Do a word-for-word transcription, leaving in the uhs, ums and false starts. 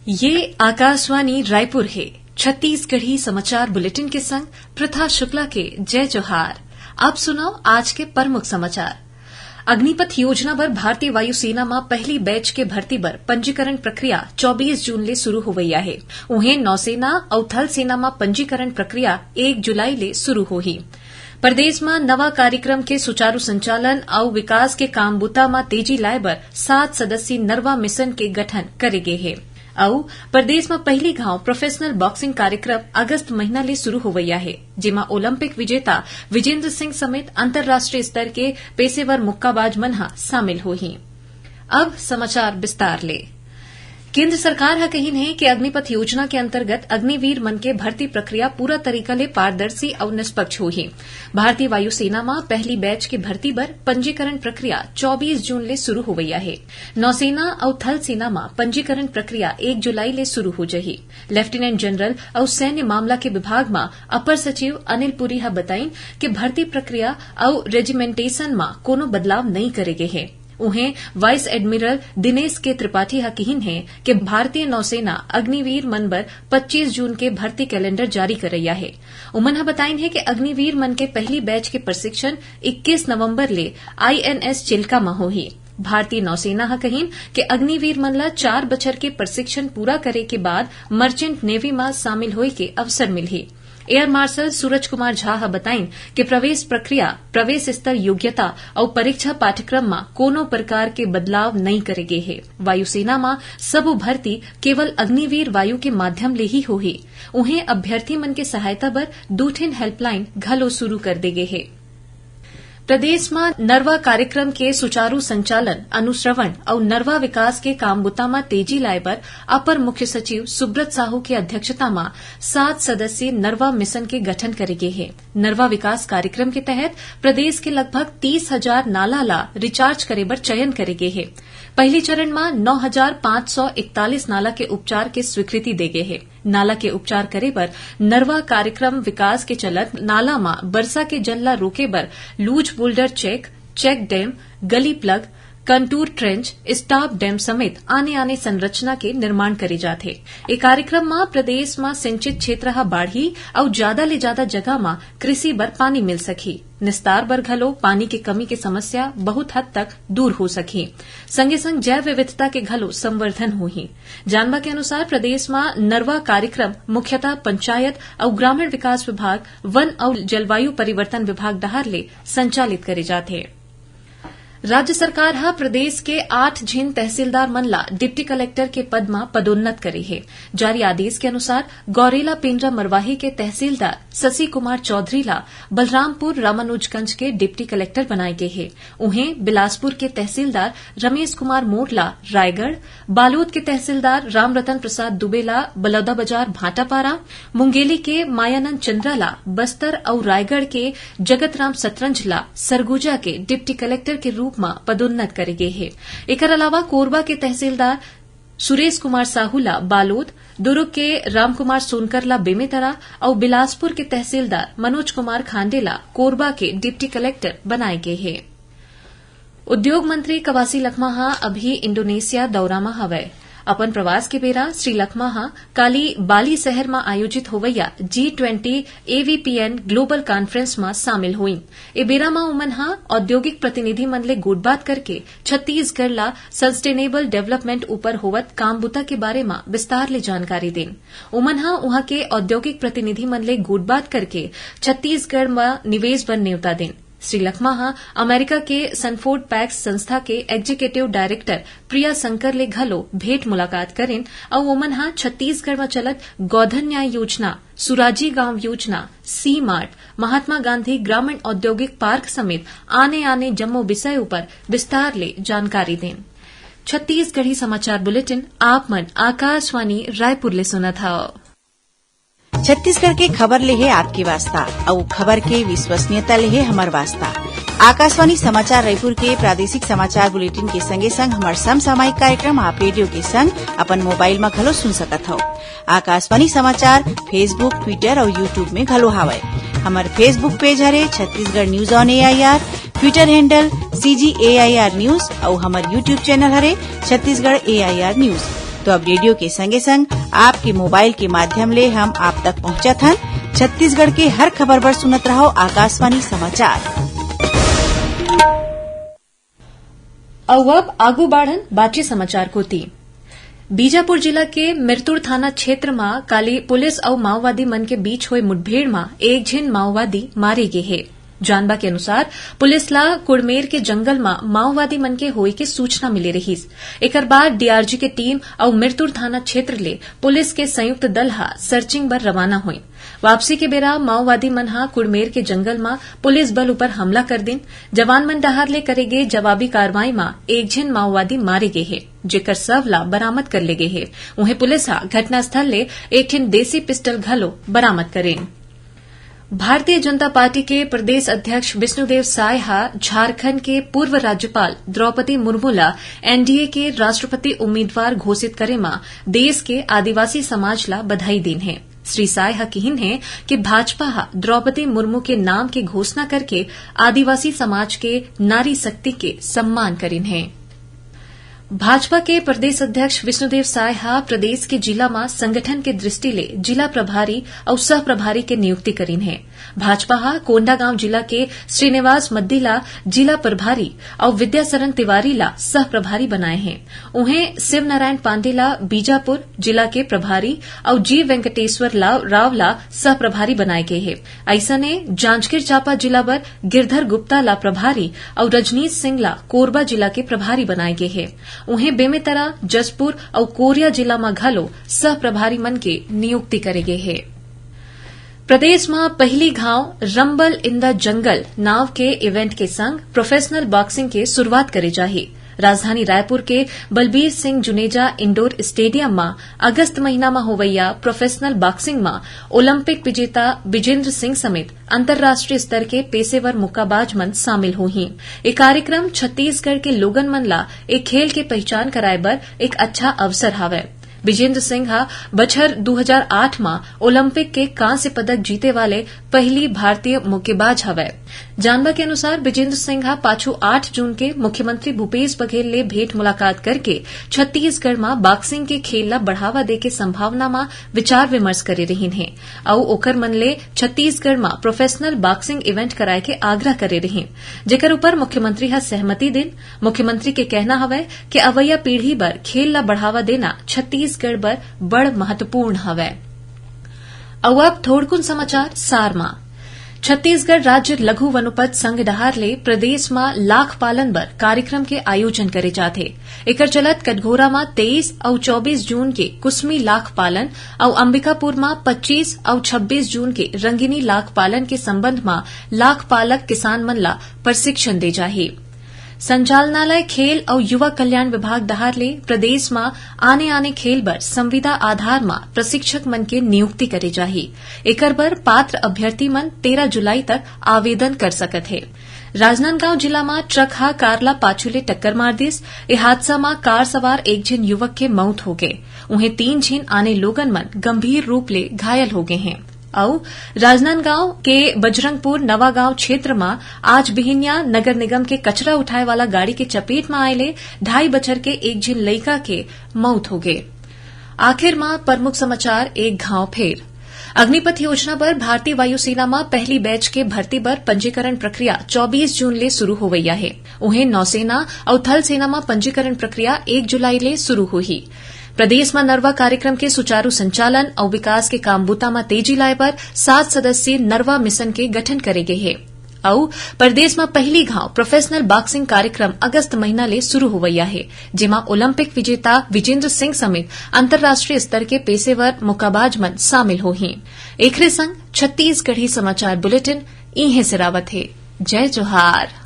ये आकाशवाणी रायपुर हे। छत्तीसगढ़ी समाचार बुलेटिन के संग प्रथा शुक्ला के जय जोहार। अब सुनव आज के प्रमुख समाचार। अग्निपथ योजना बर भारतीय वायुसेना म पहली बैच के भर्ती बर पंजीकरण प्रक्रिया चौबीस जून ले शुरू होवइया हे। उहें, नौसेना अउ थल सेना म पंजीकरण प्रक्रिया एक जुलाई ले शुरू होही। प्रदेश म नवा कार्यक्रम के सुचारू संचालन अउ विकास के काम बुता म तेजी लाए बर सात सदस्यीय नरवा मिशन के गठन करे गे हे। अउ प्रदेश म पहली घांव प्रोफेशनल बॉक्सिंग कार्यक्रम अगस्त महीना ले शुरू होवइया हे, जेमा ओलंपिक विजेता विजेंद्र सिंह समेत अंतर्राष्ट्रीय स्तर के पेशेवर मुक्काबाज मन ह शामिल होही। अब समाचार विस्तार ले। केंद्र सरकार ह कहिन हे कि अग्निपथ योजना के अंतर्गत अग्निवीर मन के भर्ती प्रक्रिया पूरा तरीका ले पारदर्शी अउ निष्पक्ष होही। भारतीय वायुसेना म पहली बैच के भर्ती बर पंजीकरण प्रक्रिया चौबीस जून ले शुरू होवइया हे। नौसेना अउ थल सेना म पंजीकरण प्रक्रिया एक जुलाई ले शुरू हो जही। लेफ्टिनेंट जनरल अउ सैन्य मामला के विभाग म अपर सचिव अनिल पुरी ह बताइन कि भर्ती प्रक्रिया अउ रेजिमेंटेशन म कोनो बदलाव नइ करे गे हे। उहें, वाइस एडमिरल दिनेश के त्रिपाठी ह किहिन हे कि भारतीय नौसेना अग्निवीर मन बर पच्चीस जून के भर्ती कैलेंडर जारी करइया हे। उमन ह बताइन हे कि अग्निवीर मन के पहली बैच के प्रशिक्षण इक्कीस नवंबर ले आईएनएस चिल्का म होही। भारतीय नौसेना ह कहिन कि अग्निवीर मन ल चार बछर के प्रशिक्षण पूरा करे के बाद मर्चेंट नेवी म शामिल होए के अवसर मिलही। एयर मार्शल सूरज कुमार झा ह बताइन कि प्रवेश प्रक्रिया, प्रवेश स्तर योग्यता अउ परीक्षा पाठ्यक्रम म कोनो प्रकार के बदलाव नइ करे गे हे। वायुसेना म सबो भर्ती केवल अग्निवीर वायु के माध्यम ले ही होही। उहें, अभ्यर्थी मन के सहायता बर दू ठिन हेल्पलाइन घलो शुरू कर दे गे हे। प्रदेश म नरवा कार्यक्रम के सुचारू संचालन, अनुश्रवण अउ नरवा विकास के काम बुता म तेजी लाए बर अपर मुख्य सचिव सुब्रत साहू के अध्यक्षता म सात सदस्यीय नरवा मिशन के गठन करे गे हे। नरवा विकास कार्यक्रम के तहत प्रदेश के लगभग तीस हजार नाला ला रिचार्ज करे बर चयन करे गे हे। पहली चरण म नौ हजार पाँच सौ इकतालीस नाला के उपचार के स्वीकृति दे गे हे। नाला के उपचार करे बर नरवा कार्यक्रम विकास के चलत नाला म बरसा के जल ला रोके बर loose boulder check, check dam, gully plug, contour trench, stop dam समेत आने-आने संरचना के निर्माण करे जात हे। ए कार्यक्रम म प्रदेश म सिंचित क्षेत्र ह बाढ़ही अउ जादा ले जादा जगह म कृषि बर पानी मिल सकही। निस्तार बर घलो पानी के कमी के समस्या बहुत हद तक दूर हो सकही। संगे संग जैव विविधता के घलो संवर्धन होही। जानबा के अनुसार, प्रदेश म नरवा कार्यक्रम मुख्यतः पंचायत अउ ग्रामीण विकास विभाग, वन अउ जलवायु परिवर्तन विभाग डहार ले संचालित करे जाथे। राज्य सरकार ह प्रदेश के आठ झिन तहसीलदार मन ला डिप्टी कलेक्टर के पद म पदोन्नत करे हे। जारी आदेश के अनुसार, गौरेला पेंड्रा मरवाही के तहसीलदार शशि कुमार चौधरी ला बलरामपुर रामानुजगंज के डिप्टी कलेक्टर बनाए गे हे। उहें, बिलासपुर के तहसीलदार रमेश कुमार मोर ला रायगढ़, बालोद के तहसीलदार रामरतन प्रसाद दुबे ला बलौदाबाजार भाटापारा, मुंगेली के मायानंद चंद्रा ला बस्तर अउ रायगढ़ के जगतराम शतरंज ला सरगुजा के डिप्टी कलेक्टर के रूप म पदोन्नत करे गे हे। एकर अलावा कोरबा के तहसीलदार सुरेश कुमार साहू ला बालोद, दुर्ग के रामकुमार सोनकर ला बेमेतरा अउ बिलासपुर के तहसीलदार मनोज कुमार खांडे ला कोरबा के डिप्टी कलेक्टर बनाए गे हे। उद्योग मंत्री कवासी लखमा ह अभी इंडोनेशिया दौरा म हवय। अपन प्रवास के बेरा श्री लखमा ह काली बाली शहर म आयोजित होवइया जी ट्वेंटी एवीपीएन ग्लोबल कॉन्फ्रेंस म शामिल होइन। ए बेरा म उमन ह औद्योगिक प्रतिनिधि मन ले गोठबात करके छत्तीसगढ़ ला सस्टेनेबल डेवलपमेंट ऊपर होवत काम बुता के बारे म विस्तार ले जानकारी देन। उमन ह उहां के औद्योगिक प्रतिनिधि मन ले गोठबात करके छत्तीसगढ़ म निवेश बर नेवता देन। श्री लखमा ह अमेरिका के सनफोर्ड पैक्स संस्था के एग्जीक्यूटिव डायरेक्टर प्रिया शंकर ले घलो भेंट मुलाकात करिन अउ ओमन ह छत्तीसगढ़ म चलत गौधन न्याय योजना, सुराजी गांव योजना, सी मार्ट, महात्मा गांधी ग्रामीण औद्योगिक पार्क समेत आने-आने जम्मो विषय ऊपर विस्तार ले जानकारी देन। छत्तीसगढ़ी समाचार बुलेटिन आप मन आकाशवाणी रायपुर ले सुनत हव। छत्तीसगढ़ के खबर ले हे आपके वास्ता, अउ खबर के विश्वसनीयता ले हे हमर वास्ता। आकाशवाणी समाचार रायपुर के प्रादेशिक समाचार बुलेटिन के संगे संग हमर समसामयिक कार्यक्रम आप रेडियो के संग अपन मोबाइल म घलो सुन सकत हव। आकाशवाणी समाचार Facebook, Twitter अउ YouTube में घलो हावय। हमर Facebook पेज हरे Chhattisgarh news on AIR, Twitter handle CG AIR news अउ हमर YouTube चैनल हरे छत्तीसगढ़ AIR न्यूज। तो अब रेडियो के संगे संग आपके मोबाइल के माध्यम ले हम आप तक पहुंचत हन। छत्तीसगढ़ के हर खबर बर सुनत रहो आकाशवाणी समाचार। अउ अब आगू बाढ़न बाचे समाचार कोति। बीजापुर जिला के मिरतुर थाना क्षेत्र म काली पुलिस अउ माओवादी मन के बीच होए मुठभेड़ म एक झिन माओवादी मारे गे हे। जानबा के अनुसार, पुलिस ला कुड़मेर के जंगल म माओवादी मन के होए के सूचना मिले रहिस। एकर बाद डीआरजी के टीम अउ मिरतुर थाना क्षेत्र ले पुलिस के संयुक्त दल ह सर्चिंग बर रवाना होइस। वापसी के बेरा माओवादी मन ह कुड़मेर के जंगल म पुलिस बल ऊपर हमला कर दिन। जवान मन डहार ले करे गे जवाबी कार्रवाई म एक झिन माओवादी मारे गे हे, जेकर शव ला बरामद कर ले गे हे। उहें, पुलिस ह घटनास्थल ले एक ठिन देसी पिस्टल घलो बरामद करिन। भारतीय जनता पार्टी के प्रदेश अध्यक्ष विष्णुदेव साय ह झारखंड के पूर्व राज्यपाल द्रौपदी मुर्मू ला एनडीए के राष्ट्रपति उम्मीदवार घोषित करे म देश के आदिवासी समाज ला बधाई दीन हे। श्री साय ह किहिन हे कि भाजपा ह द्रौपदी मुर्मू के नाम के घोषणा करके आदिवासी समाज के नारी शक्ति के सम्मान करिन हे। भाजपा के प्रदेश अध्यक्ष विष्णुदेव साय ह प्रदेश के जिला म संगठन के दृष्टि ले जिला प्रभारी अउ सह प्रभारी के नियुक्ति करिन हे। भाजपा ह कोंडागांव जिला के श्रीनिवास मद्दी ला जिला प्रभारी अउ विद्याशरण तिवारी ला सह प्रभारी बनाए हे। उहें, शिवनारायण पांडे ला बीजापुर जिला के प्रभारी अउ जी वेंकटेश्वर ला-, राव ला सह प्रभारी बनाए गे हे। अइसने, जांजगीर चांपा जिला बर गिरधर गुप्ता ला प्रभारी अउ रजनीश सिंह ला कोरबा जिला के प्रभारी बनाए गे हे। उहें, बेमेतरा, जशपुर अउ कोरिया जिला म घलो सह प्रभारी मन के नियुक्ति करे गे हे। प्रदेश म पहिली घांव Rumble in the Jungle नाव के इवेंट के संग प्रोफेशनल बॉक्सिंग के शुरुआत करे जाही। राजधानी रायपुर के बलबीर सिंह जुनेजा इंडोर स्टेडियम म अगस्त महीना म होवइया प्रोफेशनल बॉक्सिंग म ओलंपिक विजेता विजेंद्र सिंह समेत अंतर्राष्ट्रीय स्तर के पेशेवर मुक्काबाज मन शामिल होही। ए कार्यक्रम छत्तीसगढ़ के लोगन मन ला ए खेल के पहिचान कराए बर एक अच्छा अवसर हावय। विजेंद्र सिंह ह बछर दू हजार आठ म ओलंपिक के कांस्य पदक जीते वाले पहिली भारतीय मुक्केबाज हवय। जानबा के अनुसार, विजेंद्र सिंह ह पाछू आठ जून के मुख्यमंत्री भूपेश बघेल ले भेंट मुलाकात करके छत्तीसगढ़ म बॉक्सिंग के खेल ला बढ़ावा दे के संभावना म विचार विमर्श करे रिहिन हे अउ ओकर मन ले छत्तीसगढ़ म प्रोफेशनल बॉक्सिंग इवेंट कराए के आग्रह करे रिहिन, जेकर ऊपर मुख्यमंत्री ह सहमति दिन। मुख्यमंत्री के कहना हवय कि अवइया पीढ़ी बर खेल ला बढ़ावा देना छत्तीसगढ़ बर बड़ महत्वपूर्ण हवय। अउ अब थोड़कुन समाचार सार म। छत्तीसगढ़ राज्य लघु वनोपज संघ डहार ले प्रदेश म लाख पालन बर कार्यक्रम के आयोजन करे जात हे। एकर चलत कटघोरा म तेईस अउ चौबीस जून के कुसमी लाख पालन अउ अंबिकापुर म पच्चीस अउ छब्बीस जून के रंगिनी लाख पालन के संबंध म लाख पालक किसान मन ला प्रशिक्षण दे जाही। संचालनालय खेल अउ युवा कल्याण विभाग डहार ले प्रदेश म आने-आने खेल बर संविदा आधार म प्रशिक्षक मन के नियुक्ति करे जाही। एकर बर पात्र अभ्यर्थी मन तेरह जुलाई तक आवेदन कर सकत हे। राजनांदगांव जिला म ट्रक ह कार ला पाछू ले टक्कर मार दिस। ए हादसा म कार सवार एक झिन युवक के मउत हो गे। उहें, तीन झिन आने लोगन मन गंभीर रूप ले घायल हो गे हें। अउ राजनांदगांव के बजरंगपुर नवागांव क्षेत्र म आज बिहिनिया नगर निगम के कचरा उठाए वाला गाड़ी के चपेट म आए ले ढाई बछर के एक झिन लइका के मउत हो गे। आखिर म प्रमुख समाचार एक घांव फेर। अग्निपथ योजना बर भारतीय वायुसेना म पहली बैच के भर्ती बर पंजीकरण प्रक्रिया चौबीस जून ले शुरू होवइया हे। उहें, नौसेना अउ थल सेना म पंजीकरण प्रक्रिया एक जुलाई ले शुरू होही। प्रदेश म नरवा कार्यक्रम के सुचारू संचालन अउ विकास के काम बूता म तेजी लाए बर सात सदस्यीय नरवा मिशन के गठन करे गे हे। अउ प्रदेश म पहली घांव प्रोफेशनल बॉक्सिंग कार्यक्रम अगस्त महीना ले शुरू होवइया हे, जेमा ओलंपिक विजेता विजेंद्र सिंह समेत अंतर्राष्ट्रीय स्तर के पेशेवर मुक्काबाज मन शामिल होही। एखरे संग छत्तीसगढ़ी समाचार बुलेटिन इहें सिरावत हे। जय जोहार।